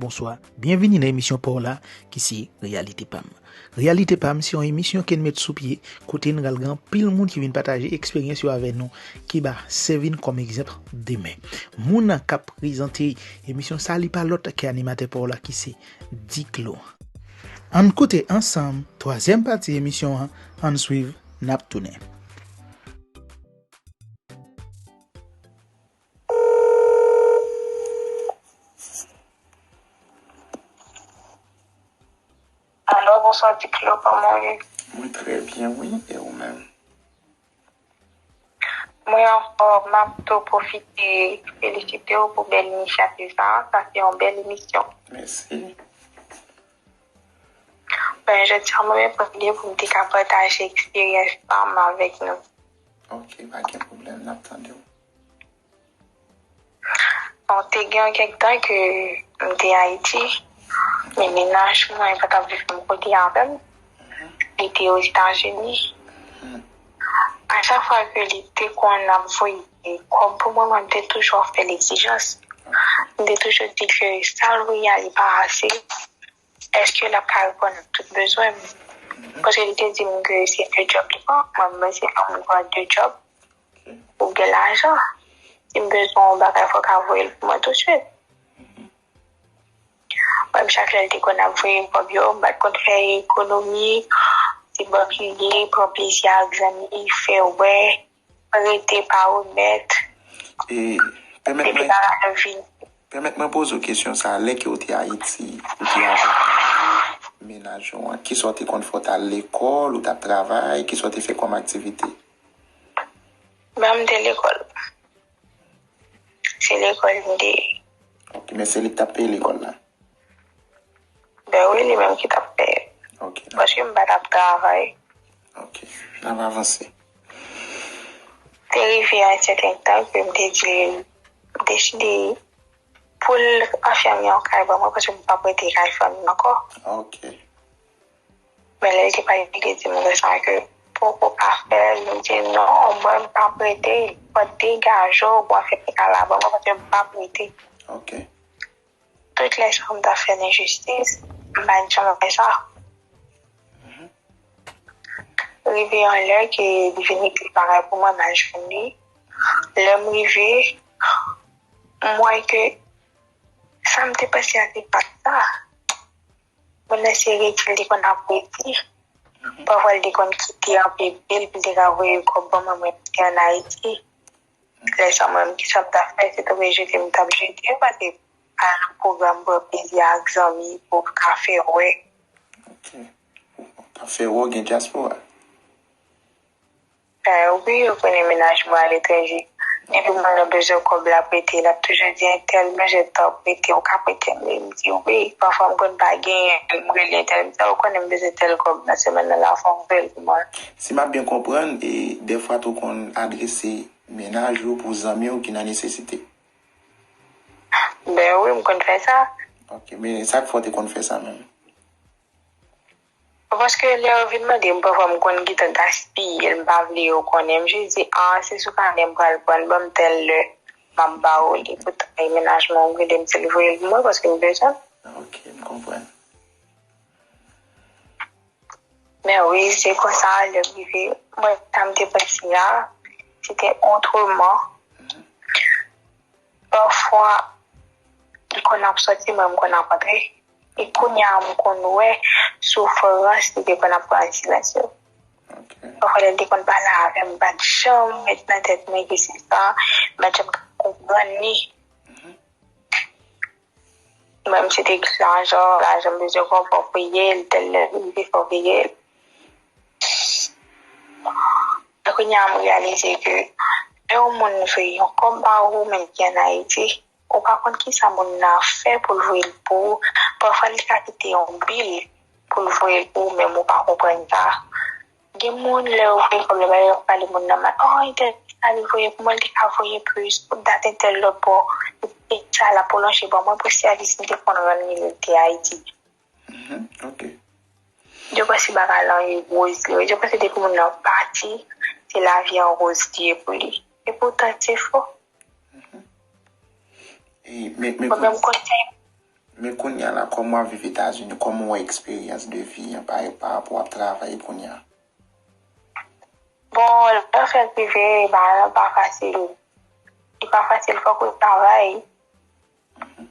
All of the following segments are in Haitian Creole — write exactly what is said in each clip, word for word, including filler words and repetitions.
Bonswa, byenvini nan emisyon pa w la ki se Reyalite Pa m. Reyalite Pa m se yon emisyon ke n met sou pye kote n pral gen anpil moun ki vin pataje eksperyans yo avè nou ki ba sèvi n kòm egzanp demen. Moun nan k ap prezante emisyon sa a li pa lòt ke animatè pa w la ki se Diclo. Ann koute ansanm twazyèm pati emisyon an, ann swiv, n ap tounen. Alo, bonswa Diclo, kòman w ye? Mwen trè byen wi, e ou menm? Mwen anfòm, m ap tou pwofite felisite w pou bèl inisyativ sa a, sa se yon bèl emisyon. Mèsi. Ben, jodi a mwen menm premye pou m te ka pataje eksperyans pa m avèk nou. Ok, pa gen pwoblèm, n ap tande w. Bon, te gen kèk tan ke m te Ayiti, men mennaj mwen pa t ap viv menm kote avè m. Li te Ozetazini. A chak fwa ke li te konn ap voye kòb pou mwen, mwen, m te toujou ap fè l egzijans. M te toujou di ke sa l voye a, li pa ase. Èske l ap ka reponn ak tout bezwen m? Paske li te di m ke se de djòb li pran, mwen, mwen se fòk mwen pran de djòb pou gen lajan. Si m bezwen yon bagay, fòk a voye l pou mwen tousuit. Mwen, chak lè l te konn ap voye m kòb yo, m pa t konn fè ekonomi. Se bò m ye, pran plezi ak zanmi, fè wè, rete, pa remèt. E, pèmèt mwen. Depi bagay yo vini. Pèmèt mwen poze w kesyon sa a, lè ke w te Ayiti, ou te avèk mennaj ou an, kisa w te konn fè, w t al lekòl, ou t ap travay, kisa w te fè kòm aktivite? Ben, m te lekòl. Se lekòl m te ye. Ok, men se li k t ap peye lekòl la? Ben wi, li menm ki t ap peye. Ok. Paske m pa t ap travay. Ok, n ap avanse. Te rive yon sèten tan ke m te di l, m deside pou l anfèmen yon kay ban mwen, paske m p ap rete kay fanmi m ankò. Ok. Men lè l te pale, li te di m konsa ke poko ka fè l, m di non, mwen m p ap rete, fò w degaje w pou w anfèmen kay la ban mwen, paske m p ap rete. Ok. Tout lè sa m t ap fè l enjistis, m pa t janm fè sa. Rive yon lè ke li vin ekri bagay pou mwen, m al jwenn li. Lè m rive, m wè ke sa m te panse a se pa t sa. Moun nan se redi l te konn ap redi. Pafwa l te konn kite anpe bil pou l te ka voye kòb ban mwen, mwen ki te ann Ayiti. Lè sa mwen menm, kisa m t ap fè? Se tonbe jete m t ap jete, paske al nan pwogram pran plezi ak zanmi pou ka fè wè. Ok. Ou t ap fè wè w gen dyaspora? Eh, wi, ou konnen mennaj mwen aletranje. Depi moun nan bezwen kòb l ap rete, l ap toujou di entèl bezwen tan prete, ou ka prete m? M di wi. Pafwa m konn pa genyen, m rele entèl, m di ou konnen m bezwen tèl kòb nan semèn nan, la fò w voye l pou mwen. Si m ap byen konprann, e dèfwa tou konn adrese mennaj ou pou zanmi w ki nan nesesite? Ben wi, m konn fè sa. Ok, men sa k fè w te konn fè sa menm? Paske lè yo vin mande m, pafwa m konn gentan gaspiye l, m pa vle yo konnen. M jis di, ah, se sou kanè m pral pran l, ban m tèl lè, m ap ba ou li. Poutan, e mennaj mwen rele m, di l voye l pou mwen, paske m bezwen l. Ok, m konprann. Men wi, se konsa, lè m rive, mwen, sa m te panse a, se te otreman. Pafwa, li konn ap sòti, mwen, m konn ap antre. E kounye a, m konn wè soufrans li te konn ap pran an silans yo. Ok. Pafwa, lè l te konn pale avè m, m pa t janm met nan tèt mwen ke se sa, m pa t janm ka konprann li. Mwen, m se te lajan, lajan m bezwen pran, fò w peye l, tèl lè rive, fò w peye l. Kounye a, m reyalize ke lè yon moun voye yon kòb ba ou, menm ki ann Ayiti, ou pa konn kisa moun nan ap fè pou l voye l pou ou. Pafwa, li ka kite yon bil pou l voye l pou ou, menm ou pa konprann sa. Gen moun, lè yo voye kòb la ba yo, y ap pale moun nan mal. Oh, entèl sa li voye pou mwen, li ka voye plis. Pou dat entèl lòt bò, li te sa l ap pwolonje ban mwen pou sèvis li te konn rann li lè l te Ayiti. Mhm, ok. Yo panse bagay lan e woz li ye. Yo panse depi moun nan pati, se lavi an woz li ye pou li. E poutan, se fo. Mhm. E, men, men, mwen menm, konsèy, Men kounye a la, kòman w ap viv Etazini? Kòman w wè eksperyans de vi an pa, pa rapò w ap travay kounye a? Bon, lè w fè l prive, bagay lan pa fasil. Li pa fasil, fòk ou travay.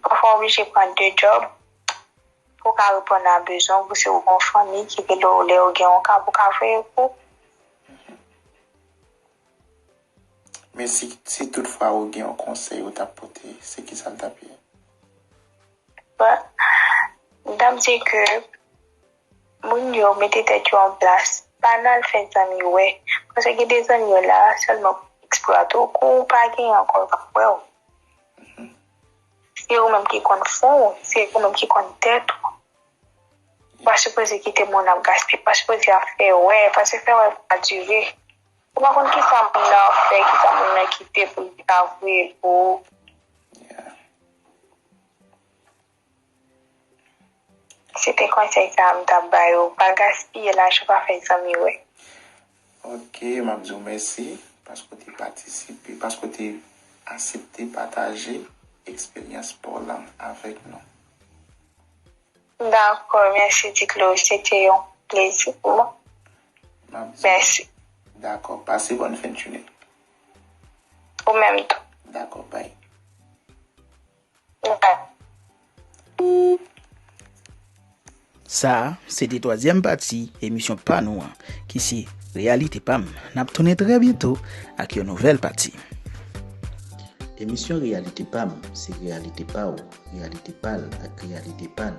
Pafwa w oblije pran de djòb pou w ka reponn a bezwen w, pou si w gen yon fanmi ki rele w, lè w gen yon ka pou w ka voye pou. Men si, si toutfwa ou gen yon konsèy ou t ap pote, se kisa l t ap ye? Bon, m t ap di ke moun yo mete tèt yo an plas, pa nan al fè zanmi wè. Paske gen de zanmi yo la sèlman pou eksplwate w, kou w pa genyen ankò, yo p ap wè w. Se ou menm ki konn fon w, se ou menm ki konn tèt ou. Ou pa sipoze kite moun ap gaspiye, ou pa sipoze ap fè wè, paske fè wè pa dire. Ou pa konn kisa moun nan ap fè, kisa moun nan kite pou li ta voye pou ou. Se te konsèy sa a m t ap ba yo. Pa gaspiye lajan, pa fè zanmi wè. Ok, m ap di w mèsi paske w te patisipe, paske w te aksepte pataje eksperyans pa w lan avèk nou. Dakò, mèsi Diklo, se te yon plezi pou mwen. M ap di Mèsi. Dakò, pase bòn fen de jounen. Ou menm tou. Dakò, bay. Bye. Sa a, se te twazyèm pati emisyon pa nou an, ki se Reyalite pa m. N ap tounen trè byento ak yon nouvèl pati. Emisyon Reyalite pa m, se reyalite pa w, reyalite pa l ak reyalite pa n.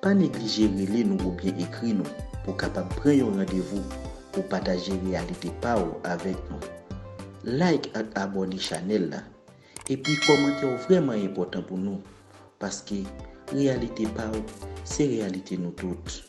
Pa neglije rele nou oubyen ekri nou pou w kapab pran yon randevou pou w pataje reyalite pa w avèk nou. Like ak abòne chanèl la. Epi kòmantè w vrèman enpòtan pou nou, paske reyalite pa w, se reyalite nou tout.